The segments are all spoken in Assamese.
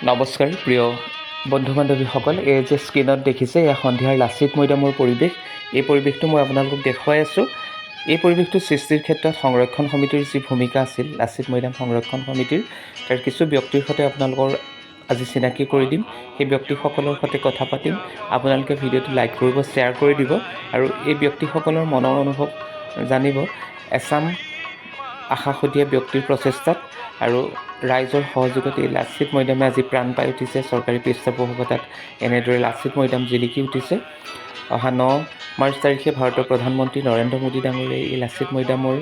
নমস্কাৰ প্ৰিয় বন্ধু বান্ধৱীসকল, এই যে স্ক্ৰীণত দেখিছে, এয়া সন্ধিয়াৰ লাচিত মৈদামৰ পৰিৱেশ। এই পৰিৱেশটো মই আপোনালোকক দেখুৱাই আছোঁ। এই পৰিৱেশটো সৃষ্টিৰ ক্ষেত্ৰত সংৰক্ষণ সমিতিৰ যি ভূমিকা আছিল, লাচিত মৈদাম সংৰক্ষণ সমিতিৰ, তাৰ কিছু ব্যক্তিৰ সৈতে আপোনালোকৰ আজি চিনাকি কৰি দিম। সেই ব্যক্তিসকলৰ সৈতে কথা পাতিম। আপোনালোকে ভিডিঅ'টো লাইক কৰিব, শ্বেয়াৰ কৰি দিব আৰু এই ব্যক্তিসকলৰ মনৰ অনুভৱ জানিব। এচাম আশাসুধীয়া ব্যক্তিৰ প্ৰচেষ্টাত আৰু ৰাইজৰ সহযোগত এই লাচিত মৈদামে আজি প্ৰাণ পাই উঠিছে। চৰকাৰী পৃষ্ঠপোষকতাত এনেদৰে লাচিত মৈদাম জিলিকি উঠিছে। অহা 9 মাৰ্চ তাৰিখে ভাৰতৰ প্ৰধানমন্ত্ৰী নৰেন্দ্ৰ মোদী ডাঙৰীয়াই এই লাচিত মৈদামৰ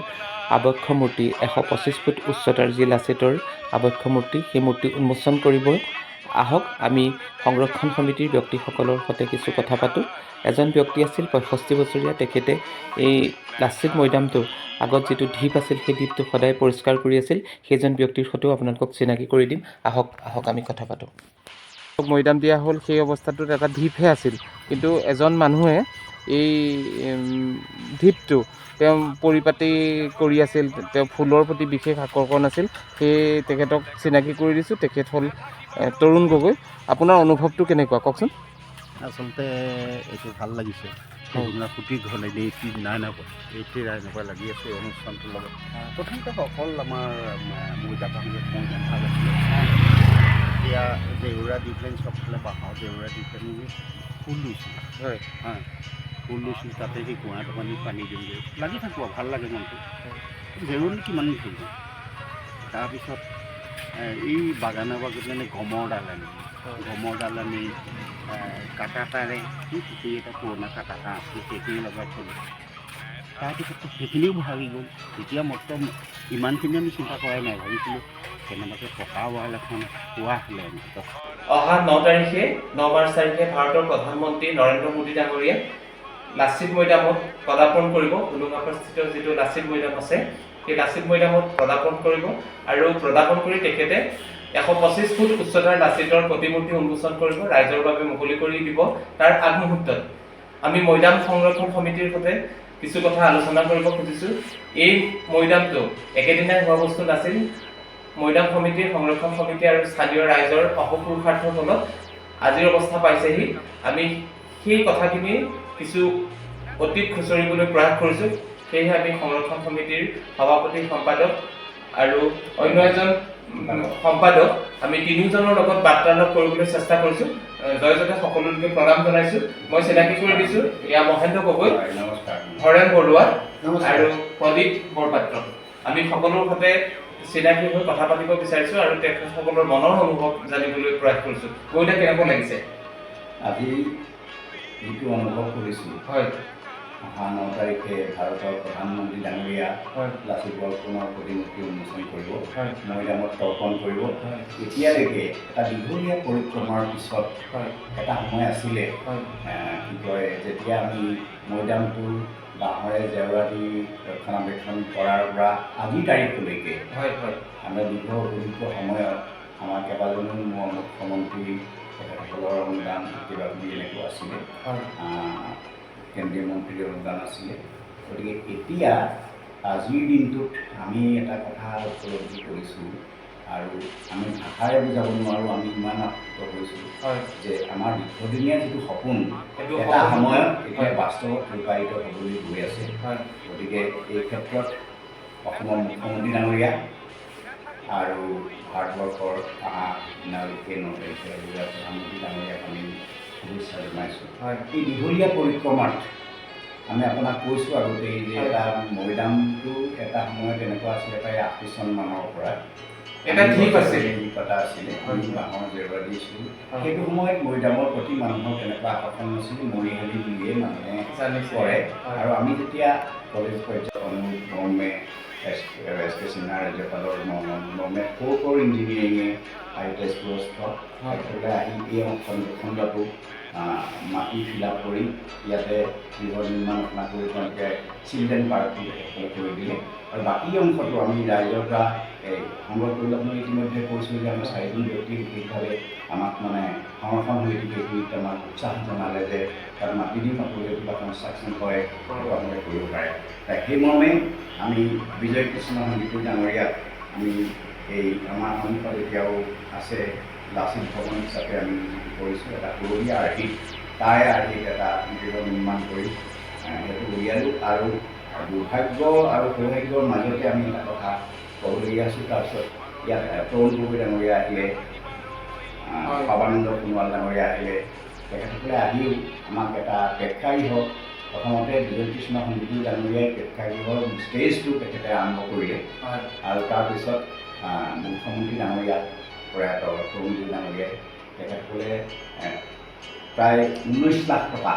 আৱক্ষ মূৰ্তি, 125 ফুট উচ্চতাৰ যি লাচিতৰ আৱক্ষ মূৰ্তি, সেই মূৰ্তি উন্মোচন কৰিব। আহক, আমি সংৰক্ষণ সমিতিৰ ব্যক্তিসকলৰ সৈতে কিছু কথা পাতোঁ। এজন ব্যক্তি আছিল 65 বছৰীয়া। তেখেতে এই লাচিত মৈদামটো আগত যিটো ঢিপ আছিল, সেই ঢিপটো সদায় পৰিষ্কাৰ কৰি আছিল। সেইজন ব্যক্তিৰ সৈতেও আপোনালোকক চিনাকি কৰি দিম। আহক, আহক, আমি কথা পাতোঁ। মৈদাম দিয়া হ'ল, সেই অৱস্থাটোত এটা ঢিপহে আছিল। কিন্তু এজন মানুহে এই ঢিপটো তেওঁ পৰিপাতি কৰি আছিল। তেওঁ ফুলৰ প্ৰতি বিশেষ আকৰ্ষণ আছিল। সেই তেখেতক চিনাকি কৰি দিছোঁ। তেখেত হ'ল তৰুণ গগৈ। আপোনাৰ অনুভৱটো কেনেকুৱা, কওকচোন। আচলতে এইটো ভাল লাগিছে। সেইদিনা সুদীৰ্ঘ 89ৰ পৰা 89ৰ পৰা লাগি আছে এই অনুষ্ঠানটোৰ লগত। প্ৰথমতে অকল আমাৰ মৈদাম মৈদাম ভাগ আছিলে। এতিয়া জেউৰা দি পেলাই, চবফালে বাঁহৰ জেউৰা দি পেলাই ফুল ৰুইছিলোঁ। হা, ফুল ৰুইছিলোঁ। তাতে সেই কুঁৱাটো পানী পানী দিওঁগৈ, লাগি থাকোঁ আৰু ভাল লাগে মনটো। জেউৰানো কিমান থাকিব? তাৰপিছত এই বাগানৰ বাগানে গমৰ ডাল আনি, গমৰ ডাল আনি কাটা তাৰে সেই পুখুৰী এটা পুৰণা কাটা তাঁৰ আছিল, সেইখিনি লগাই থ'লোঁ। তাৰপিছত সেইখিনিও ভাগি গ'ল। তেতিয়া মতলব ইমানখিনি আমি চিন্তা কৰাই নাই। ভাবিছিলোঁ কেনেবাকৈ পকা ৱাল এখন পোৱা হ'লে আমি অহা 9 তাৰিখে, 9 মাৰ্চ তাৰিখে ভাৰতৰ প্ৰধানমন্ত্ৰী নৰেন্দ্ৰ মোদী ডাঙৰীয়াই লাচিত মৈদামত পদাৰ্পণ কৰিব। হোলোঙাপাৰস্থিত যিটো লাচিত মৈদাম আছে, সেই লাচিত মৈদামত পদাৰ্পণ কৰিব আৰু পদাৰ্পণ কৰি তেখেতে 125 ফুট উচ্চতাৰ লাচিতৰ প্ৰতিমূৰ্তি উন্মোচন কৰিব, ৰাইজৰ বাবে মুকলি কৰি দিব। তাৰ আগমুহূৰ্তত আমি মৈদাম সংৰক্ষণ সমিতিৰ সৈতে কিছু কথা আলোচনা কৰিব খুজিছোঁ। এই মৈদামটো একেদিনাই হোৱা বস্তু নাছিল। মৈদাম সমিতি, সংৰক্ষণ সমিতি আৰু স্থানীয় ৰাইজৰ অহোপুৰুষাৰ্থৰ ফলত আজিৰ অৱস্থা পাইছেহি। আমি সেই কথাখিনি কিছু অতীত খুচৰিবলৈ প্ৰয়াস কৰিছোঁ। সেয়েহে আমি সংৰক্ষণ সমিতিৰ সভাপতি, সম্পাদক আৰু অন্য এজন সম্পাদক, আমি তিনিওজনৰ লগত বাৰ্তালাপ কৰিবলৈ চেষ্টা কৰিছোঁ। জয় জয়তে সকলোকে প্ৰণাম জনাইছোঁ। মই চিনাকি কৰি দিছোঁ, এয়া মহেন্দ্ৰ গগৈ, নমস্কাৰ। হৰেণ বৰুৱা আৰু প্ৰদীপ বৰপাত্ৰ। আমি সকলোৰ সৈতে চিনাকি হৈ কথা পাতিব বিচাৰিছোঁ আৰু তেখেতসকলৰ মনৰ অনুভৱ জানিবলৈ প্ৰয়াস কৰিছোঁ। গগৈদা, কেনেকুৱা লাগিছে? আজি যিটো অনুভৱ কৰিছোঁ, অহা 9 তাৰিখে ভাৰতৰ প্ৰধানমন্ত্ৰী ডাঙৰীয়া লাচিত বৰফুকনৰ প্ৰতিমূৰ্তি উন্মোচন কৰিব, মৈদামত তৰ্পণ কৰিব। এতিয়ালৈকে এটা দীঘলীয়া পৰিক্ৰমাৰ পিছত এটা সময় আছিলে, কি কয়, যেতিয়া আমি মৈদামটো বাঁহৰে জেওৰা দি ৰক্ষণাবেক্ষণ কৰাৰ পৰা আজিৰ তাৰিখলৈকে হয় হয় আমাৰ দীৰ্ঘ সুদীৰ্ঘ সময়ত আমাৰ কেইবাজনো মুখ্যমন্ত্ৰী, তেখেতসকলৰ অনুদান, কিবা কিবি এনেকুৱা আছিলে, কেন্দ্ৰীয় মন্ত্ৰীৰ অনুদান আছিলে। গতিকে এতিয়া আজিৰ দিনটোত আমি এটা কথা উপলব্ধি কৰিছোঁ আৰু আমি ভাষাৰে বুজাব নোৱাৰোঁ, আমি ইমান আপ্লুত হৈছোঁ যে আমাৰ দীৰ্ঘদিনীয়া যিটো সপোন, সেইটো এটা সময়ত এতিয়া বাস্তৱত ৰূপায়িত হ'বলৈ গৈ আছে। গতিকে এই ক্ষেত্ৰত অসমৰ মুখ্যমন্ত্ৰী ডাঙৰীয়া আৰু ভাৰতবৰ্ষৰ অহা দিনালৈকে 9 তাৰিখে প্ৰধানমন্ত্ৰী ডাঙৰীয়াক আমি শুভেচ্ছা জনাইছোঁ। এই দীঘলীয়া পৰিক্ৰমাত আমি আপোনাক কৈছোঁ আগতেই যে এটা মৈদামটো এটা সময়ত এনেকুৱা আছিলে, প্ৰায় 80 চন মানৰ পৰা এটা ঢিপ আছিল। ঢিপ এটা আছিলে, আমি বাঁহৰ জেওৰা দিছিলোঁ। সেইটো সময়ত মৈদামৰ প্ৰতি মানুহৰ তেনেকুৱা আকৰ্ষণ নাছিল। মৰিশালি বুলিয়ে মানুহে জানিছে। কৰে। আৰু আমি যেতিয়া কলেজ পৰ্যায়ত অনুৰোধ মৰ্মে, এছ এছ কে সিনহা ৰাজ্যপালৰ মৰ্মে ফ'ৰ ইঞ্জিনিয়াৰিঙে আহি তেজপুৰস্থ তেখেতসকলে আহি এই খণ্ডটো মাটি ফিল আপ কৰি ইয়াতে গৃহ নিৰ্মাণ ৰচনা কৰি তেওঁলোকে চিলড্ৰেন পাৰ্কটো তেখেতসকলে কৰি দিলে। আৰু বাকী অংশটো আমি ৰাইজৰ পৰা এই সংগ্ৰহ কৰি, আপোনাক ইতিমধ্যে কৈছোঁ যে আমাৰ চাৰিজন ব্যক্তি বিশেষভাৱে আমাক মানে সংৰক্ষণ সমিতিক এইখিনিত আমাক উৎসাহ জনালে যে তাত মাটি দিম, আপোনালোকে কিবা কনষ্ট্ৰাকশ্যন কৰে, সেইটো আপোনালোকে কৰিব পাৰে। তাই সেই মৰ্মে আমি বিজয় কৃষ্ণ সন্দিকৈ ডাঙৰীয়াক আমি এই আমাৰ সন্মুখত এতিয়াও আছে লাচিত ভৱন হিচাপে আমি যিটো কৰিছোঁ, এটা পুৰণি আৰ্হিত, তাৰে আৰ্হিত এটা গৃহ নিৰ্মাণ কৰি সেইটো উলিয়ালোঁ। আৰু দুৰ্ভাগ্য আৰু সৌভাগ্যৰ মাজতে আমি এটা কথা ক'বলগীয়া আছোঁ। তাৰপিছত ইয়াত তৰুণ গগৈ ডাঙৰীয়া আহিলে, সৰ্বানন্দ সোণোৱাল ডাঙৰীয়া আহিলে। তেখেতসকলে আহিও আমাক এটা প্ৰেক্ষাগৃহ, প্ৰথমতে বিজয় কৃষ্ণ সন্দিকৈ ডাঙৰীয়াই প্ৰেক্ষাগৃহৰ ষ্টেজটো তেখেতে আৰম্ভ কৰিলে। আৰু তাৰপিছত মুখ্যমন্ত্ৰী ডাঙৰীয়া, প্ৰয়াত তৰুণ গগৈ ডাঙৰীয়াই, তেখেতসকলে প্ৰায় 19 লাখ টকা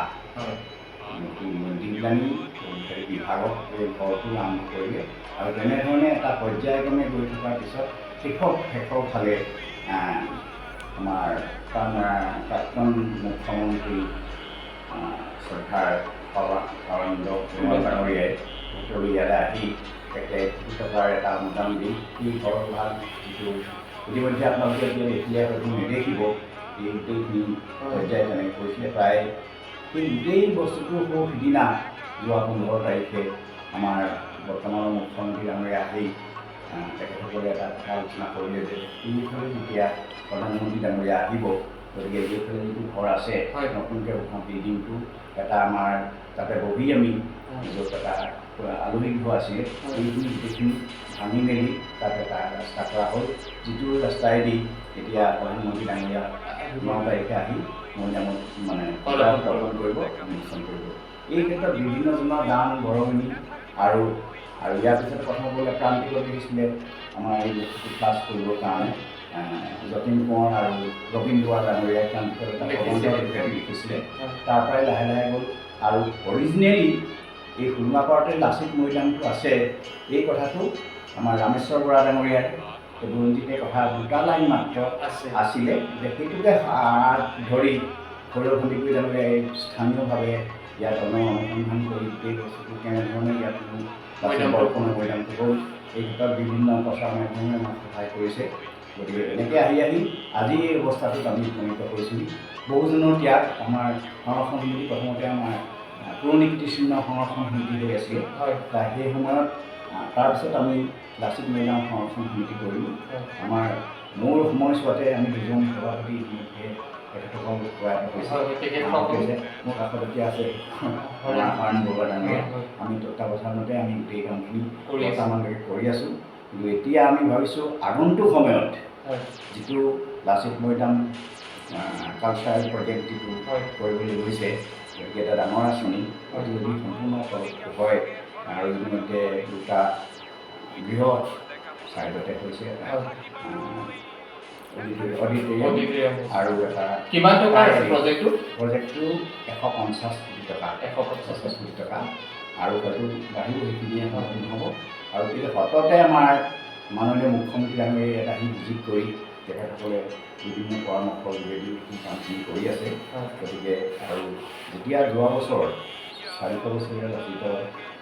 দি পেলানি বিভাগক এই ঘৰটো আৰম্ভ কৰিলে। আৰু তেনেধৰণে এটা পৰ্যায়ক্ৰমে গৈ থকাৰ পিছত শেষৰ ফালে আমাৰ প্ৰাক্তন মুখ্যমন্ত্ৰী শ্ৰদ্ধাৰ সৰ্বানন্দ সোণোৱাল ডাঙৰীয়াই তেখেতৰ ইয়ালৈ আহি তেখেতে 1 কোটি টকাৰ এটা অনুদান দি এই ঘৰ ভাল যিটো ইতিমধ্যে আপোনালোকে এতিয়া দেখিলে হয়তো নেদেখিব, এই গোটেইখিনি পৰ্যায় তেনেকৈ কৰিছিলে। প্ৰায় এই গোটেই বস্তুটো সৌ সিদিনা যোৱা 15 তাৰিখে আমাৰ বৰ্তমানৰ মুখ্যমন্ত্ৰী ডাঙৰীয়া আহি তেখেতসকলে এটা কথা আলোচনা কৰিলে যে এইফালে যেতিয়া প্ৰধানমন্ত্ৰী ডাঙৰীয়া আহিব, গতিকে এইফালে যিটো ঘৰ আছে, নতুনকৈ হোৱা বিল্ডিংটো, এটা আমাৰ তাতে বহি আমি য'ত এটা আলহী গৃহ আছিলে, সেইখিনি গোটেইখিনি ভাঙি মেলি তাত এটা ৰাস্তা কৰা হ'ল, যিটো ৰাস্তাইদি এতিয়া প্ৰধানমন্ত্ৰী ডাঙৰীয়া 9 তাৰিখে আহি মৈদামত মানে দৰ্শন কৰিব, অনুষ্ঠান কৰিব। এই ক্ষেত্ৰত বিভিন্নজনৰ দান বৰঙণি আৰু আৰু ইয়াৰ পিছত কথা ক'বলৈ প্ৰান্তিকত দেখিছিলে আমাৰ এই বস্তুটো ক্লাছ কৰিবৰ কাৰণে যতীন কোঁৱৰ আৰু ৰবীন দুৱাৰ ডাঙৰীয়াই প্ৰান্তিকত এটা প্ৰবন্ধ লিখিছিলে। তাৰ পৰাই লাহে লাহে গ'ল। আৰু অৰিজিনেলি এই সুৰুঙাপাৰতে লাচিত মৈদামটো আছে, এই কথাটো আমাৰ ৰামেশ্বৰ বৰা ডাঙৰীয়াৰ বুৰঞ্জীতে কথা দুটা লাইন মাত্ৰ আছিলে যে সেইটোকে আঁত ধৰি ভৈৰৱ সন্দিকৈ ডাঙৰীয়াই স্থানীয়ভাৱে ইয়াত অনুসন্ধান কৰি গোটেই বস্তুটো কেনেধৰণে ইয়াত লাচিত বৰফুকনৰ মৈদামটো হ'ল, এই ক্ষেত্ৰত বিভিন্ন প্ৰচাৰ মাধ্যমে আমাক সহায় কৰিছে। গতিকে এনেকৈ আহি আহি আজি এই অৱস্থাটোত আমি উপনীত হৈছোঁ। বহুজনৰ ত্যাগ। আমাৰ সংৰক্ষণ সমিতি প্ৰথমতে আমাৰ পুৰণি কীৰ্তিচিহ্ন সংৰক্ষণ সমিতি হৈ আছিলে। সেই সময়ত তাৰপিছত আমি লাচিত মৈদাম সংৰক্ষণ সমিতি কৰিলোঁ। আমাৰ মোৰ সময়ছোৱাতে আমি দুজন সভাপতি ইতিমধ্যে তেখেতসকল প্ৰয়াত হৈছে। মোৰ কাষত এতিয়া আছে হৰেণ বৰুৱা ডাঙৰীয়া। আমি তত্বাৱধানতে আমি গোটেই কামখিনি বৰ্তমানলৈকে কৰি আছোঁ। কিন্তু এতিয়া আমি ভাবিছোঁ আগন্তুক সময়ত যিটো লাচিত মৈদাম কালচাৰেল প্ৰজেক্ট যিটো কৰিবলৈ গৈছে, গতিকে এটা ডাঙৰ আঁচনি, সেইটো যদি সম্পূৰ্ণ হয়, আৰু ইতিমধ্যে দুটা গৃহ ছাইডতে হৈছে, এটা অডিটৰিয়াম আৰু এটা কিমান টকাৰ আছে প্ৰজেক্টটো? প্ৰজেক্টটো 150 কোটি টকা। 150 50 কোটি টকা আৰু হয়তো বাঢ়িব, সেইখিনিয়ে সম্পূৰ্ণ হ'ব। আৰু কিন্তু সততে আমাৰ মাননীয় মুখ্যমন্ত্ৰী ডাঙৰীয়াই ইয়াত আহি ভিজিট কৰি তেখেতসকলে বিভিন্ন পৰামৰ্শৰ যোগেদি এই কামখিনি কৰি আছে। গতিকে আৰু যেতিয়া যোৱা বছৰ 400 বছৰীয়া লাচিতৰ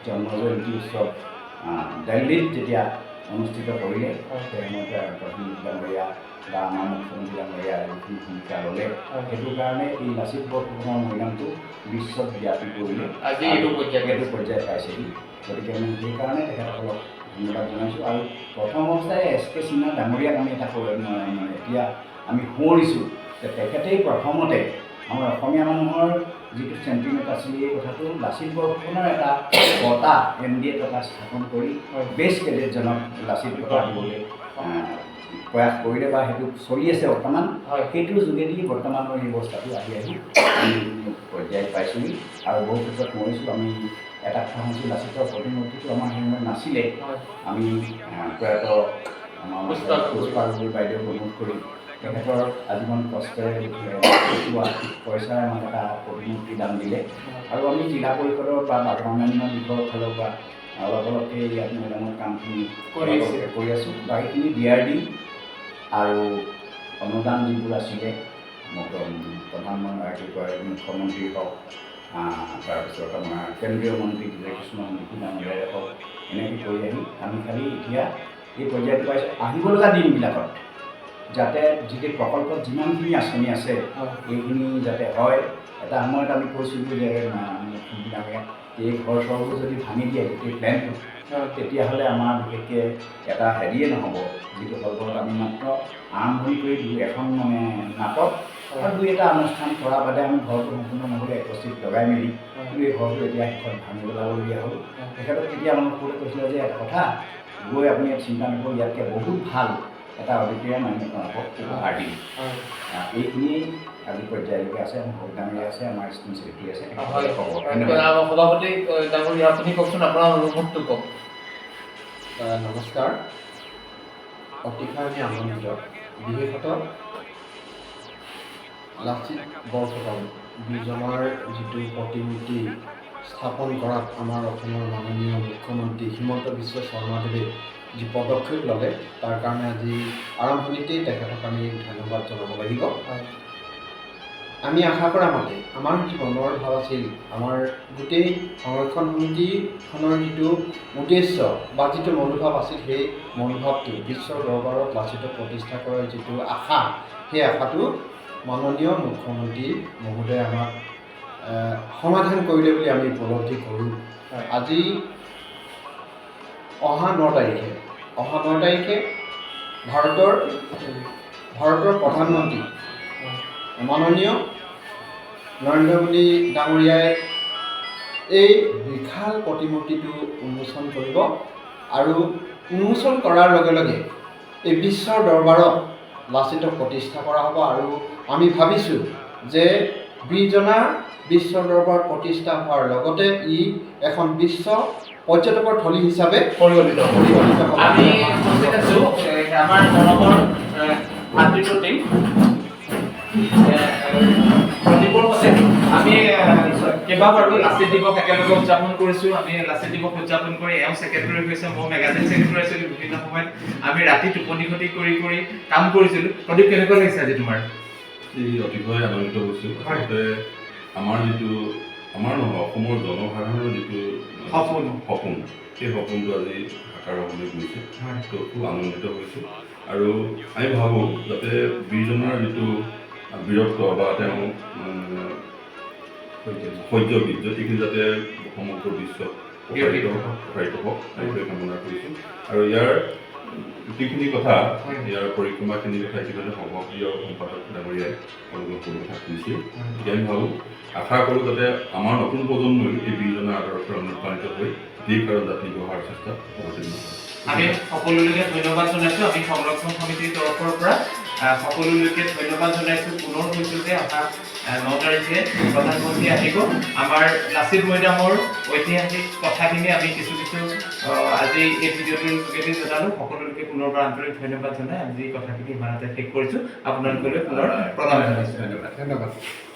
জন্ম জয়ন্তী উৎসৱ দিল্লীত যেতিয়া অনুষ্ঠিত কৰিলে, সেই সময়তে প্ৰধানমন্ত্ৰী ডাঙৰীয়া বা আমাৰ মুখ্যমন্ত্ৰী ডাঙৰীয়া যিখিনি ভূমিকা ল'লে, সেইটো কাৰণে এই লাচিত বৰফুকনৰ মৈদামটো বিশ্বত ব্যাপি পৰিলে। আজি এইটো পৰ্যায়ত এইটো পৰ্যায় পাইছেহি। গতিকে আমি সেইকাৰণে তেখেতসকলক ধন্যবাদ জনাইছোঁ। আৰু প্ৰথম অৱস্থাই এছ কে সিনহা ডাঙৰীয়াক আমি এটা মানে এতিয়া আমি সোঁৱৰিছোঁ যে তেখেতেই প্ৰথমতে আমাৰ অসমীয়া মানুহৰ যিটো চেণ্টিমেণ্ট আছিলে, এই কথাটো লাচিত বৰফুকনৰ এটা বঁটা, এম ডি এ টকা স্থাপন কৰি বেষ্ট কেডেটজনক লাচিত বঁটা দিবলৈ প্ৰয়াস কৰিলে বা সেইটো চলি আছে বৰ্তমান। সেইটোৰ যোগেদি বৰ্তমানৰ এই অৱস্থাটো আহি আহি আমি পৰ্যায়ত পাইছোঁহি। আৰু বহু ক্ষেত্ৰত মৰিছোঁ। আমি এটা কথা শুনিছোঁ, লাচিতৰ প্ৰতিমূৰ্তিটো আমাৰ সেই সময়ত নাছিলে। আমি প্ৰয়াত আমাৰ পুষ্পা গগৈ বাইদেউক অনুৰোধ কৰি তেখেতৰ আজীৱন কষ্টেৰে গোটোৱা পইচাৰে আমাক এটা প্ৰতিমূৰ্তি দান দিলে। আৰু আমি জিলা পৰিষদৰ বা অন্যান্য দিশৰ ফালৰ পৰা অলপ অলপকৈ ইয়াত মৈদামৰ কামখিনি কৰি আছোঁ। বাকীখিনি ডি আৰ ডি আৰু অনুদান যিবোৰ আছিলে, প্ৰধানমন্ত্ৰী কি কয়, মুখ্যমন্ত্ৰী হওক, তাৰপিছত আমাৰ কেন্দ্ৰীয় মন্ত্ৰী কৃষ্ণ সন্দিকৈ ডাঙৰীয়াই হওক, এনেকৈ কৰি আহি আমি খালি এতিয়া এই পৰ্যায়টো পাইছোঁ। আহিব লগা দিনবিলাকত যাতে যিটো প্ৰকল্পত যিমানখিনি আঁচনি আছে, এইখিনি যাতে হয়। এটা সময়ত আমি কৈছিলোঁ যে মুখ্যমন্ত্ৰী ডাঙৰীয়া, এই ঘৰ চৰবোৰ যদি ভাঙি দিয়ে গোটেই প্লেনটো তেতিয়াহ'লে আমাৰ বিশেষকৈ এটা হেৰিয়ে নহ'ব। যিটো হলঘৰত আমি মাত্ৰ আৰম্ভণি কৰি দুই এখন মানে নাটক আৰু দুই এটা অনুষ্ঠান কৰা বাদে আমি ঘৰটো সম্পূৰ্ণ নহ'লে একচিত লগাই মেলি, কিন্তু এই ঘৰটো এতিয়া শেষত ভাঙি পেলাবলগীয়া হ'ল। তেখেতক তেতিয়া আমাক সকলোৱে কৈছিলে যে এটা কথা গৈ আপুনি ইয়াত চিন্তা নকৰিব, ইয়াতকৈ বহুত ভাল এটা অডিটৰিয়াম আমি আপোনালোকক উপহাৰ দিম। এইখিনি আজি পৰ্যায়লৈকে আছে। আমাৰ সভাপতি ডাঙৰীয়া আছে, আমাৰ ষ্টিম ছেক্ৰেটাৰী আছে, তেখেতসকলে ক'ব। ধন্যবাদ। সভাপতি ডাঙৰীয়া, আপুনি কওকচোন, আপোনাৰ অনুভৱটো কওক। নমস্কাৰ। অতিশয় আমি আনন্দিত, বিশেষতঃ লাচিত বৰফুকন বীৰজনাৰ যিটো প্ৰতিমূৰ্তি স্থাপন কৰাত আমাৰ অসমৰ মাননীয় মুখ্যমন্ত্ৰী হিমন্ত বিশ্ব শৰ্মাদেৱে যি পদক্ষেপ ল'লে, তাৰ কাৰণে আজি আৰম্ভণিতেই তেখেতক আমি ধন্যবাদ জনাব লাগিব। আমি আশা কৰা মতে আমাৰ যি মনৰ ভাৱ আছিল, আমাৰ গোটেই সংৰক্ষণ সমিতিখনৰ যিটো উদ্দেশ্য বা যিটো মনোভাৱ আছিল, সেই মনোভাৱটো বিশ্বৰ দৰবাৰত লাচিতক প্ৰতিষ্ঠা কৰাৰ যিটো আশা, সেই আশাটো মাননীয় মুখ্যমন্ত্ৰী মহোদয়ে আমাক সমাধান কৰিলে বুলি আমি উপলব্ধি কৰোঁ। আজি অহা 9 তাৰিখে ভাৰতৰ প্ৰধানমন্ত্ৰী মাননীয় নৰেন্দ্ৰ মোদী ডাঙৰীয়াই এই বিশাল প্ৰতিমূৰ্তিটো উন্মোচন কৰিব আৰু উন্মোচন কৰাৰ লগে লগে এই বিশ্বৰ দৰবাৰত লাচিতক প্ৰতিষ্ঠা কৰা হ'ব। আৰু আমি ভাবিছোঁ যে বীৰজনা বিশ্ব দৰবাৰত প্ৰতিষ্ঠা হোৱাৰ লগতে ই এখন বিশ্ব পৰ্যটকৰ থলী হিচাপে পৰিগণিত হ'ব। পৰিগণিত হ'ব। আমি উপস্থিত আছো আমাৰ মৰমৰ ভাতৃপ্ৰতিম প্ৰদীপৰ সৈতে। আমি কেইবাবাৰো লাচিত দিৱস একেলগে উদযাপন কৰিছো। আমি লাচিত দিৱস উদযাপন কৰি এওঁ ছেক্ৰেটাৰী হৈছে, মই মেগাজিন ছেক্ৰেটাৰী আছিলো। বিভিন্ন সময়ত আমি ৰাতি টোপনি খতি কৰি কৰি কাম কৰিছিলো। প্ৰদীপ, কেনেকুৱা লাগিছে আজি তোমাৰ? এই অতিশয় আনন্দিত হৈছোঁ। আচলতে আমাৰ যিটো, আমাৰ নহয়, অসমৰ জনসাধাৰণৰ যিটো সপোন। সপোন, সেই সপোনটো আজি সাকাৰ হ'বলৈ গৈছে। তো খুব আনন্দিত হৈছোঁ আৰু আমি ভাবোঁ যাতে বীৰজনাৰ যিটো বীৰত্ব বা তেওঁ শৌৰ্য বীৰ্য, এইখিনি যাতে সমগ্ৰ বিশ্বত প্ৰসাৰিত হওক, সেইটোৱে কামনা কৰিছোঁ। আৰু ইয়াৰ গোটেইখিনি কথা, ইয়াৰ পৰিক্ৰমাখিনিৰ কথা ইতিমধ্যে সভাপতি আৰু সম্পাদক ডাঙৰীয়াই তেওঁলোকক সকলো কথা কৈছে। গতিকে আমি ভাবোঁ, আশা কৰোঁ যাতে আমাৰ নতুন প্ৰজন্মইও এই বীৰজনাৰ আদৰ্শৰ অনুপ্ৰাণিত হৈ দেশ আৰু জাতি গঢ়াৰ চেষ্টাত অৱতীৰ্ণ হয়। আমি সকলোলৈকে ধন্যবাদ জনাইছো। আমি সংৰক্ষণ সমিতিৰ তৰফৰ পৰা সকলোলৈকে ধন্যবাদ জনাইছো। পুনৰ কৈছো যে অহা 9 তাৰিখে প্ৰধানমন্ত্ৰী আহিব। আমাৰ লাচিত মৈদামৰ ঐতিহাসিক কথাখিনি আমি কিছু কিছু আজি এই ভিডিঅ'টোৰ যোগেদি জনালো। সকলোলৈকে পুনৰবাৰ আন্তৰিক ধন্যবাদ জনাই আজি কথাখিনি ইমানতে শেষ কৰিছো। আপোনালোকলৈ পুনৰ প্ৰণাম জনাইছো। ধন্যবাদ। ধন্যবাদ।